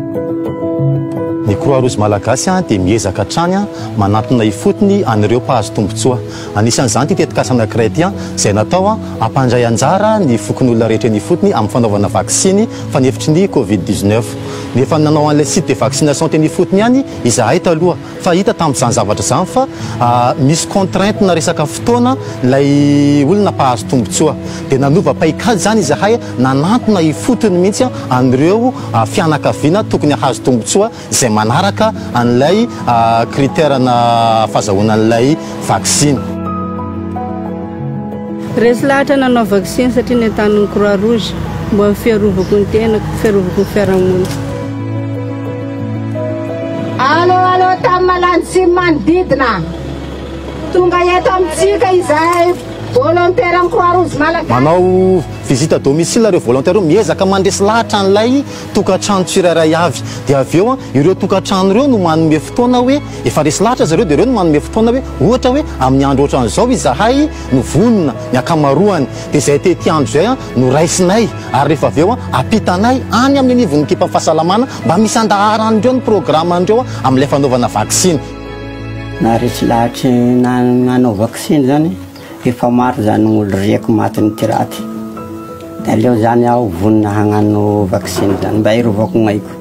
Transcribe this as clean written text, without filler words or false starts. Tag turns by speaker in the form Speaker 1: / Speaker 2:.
Speaker 1: Ny Croix Rouge Malagasy dia miezaka hatrany manatona ifotony an'ireo mpahazo tombontsoa. Anisan'izany ity tetikasa anankiray ity izay natao hampandray anjara ny fokonolona rehetra eny ifotony amin'ny fanaovana vaksiny fanefitry ny Covid 19. Efa nanao an'ilay site de vaccination teny ifotony ihany izahay taloha fa hita tamin'izany zavatra izany fa misy contrainte na resaka fotoana ilay olona mpahazo tombontsoa. Dia nanova paikady izany izahay nanantona ifotony mihitsy an'ireo fianakaviana tokony hahazo tombontsoa izay manaraka an'ilay critère-na fahazahoana an'ilay vaksiny.
Speaker 2: Resy lahatra nanao vaksiny satria nentanin'ny Croix Rouge mba ho fiarovako ny tenako, fiarovako ny fiarahamonina.
Speaker 3: Allo allo tany malandy sy ny manodidina. Tonga eto amintsika izahay volontaire ny Croix Rouge Malagasy.
Speaker 1: Manao visite à domicile ireo volontaire ireo, miezaka mandresy lahatra an'ilay tokantrano tsirairay avy. Dia avy eo ireo tokantrano ireo no manome fotoana hoe, efa resy lahatra zareo dia ireo no manome fotoana hoe ohatra hoe amin'ny andro ohatran'izao izahay no vonona, ny ankamaroany. Dia izay tetiandro izay no raisinay ary rehefa avy eo ampitanay any amin'ny anivon'ny ekipan'ny fahasalamana mba misy andaharan'ireo ny programan'ireo amin'ilay fanaovana vaksiny.
Speaker 4: Naharesy lahatry nanao vaksiny zany, efa maro zany ny olo reko matin'ny tiraty, de aleo zany aho vonona hagnano vaksiny zany mba hiarovako gn'aiko.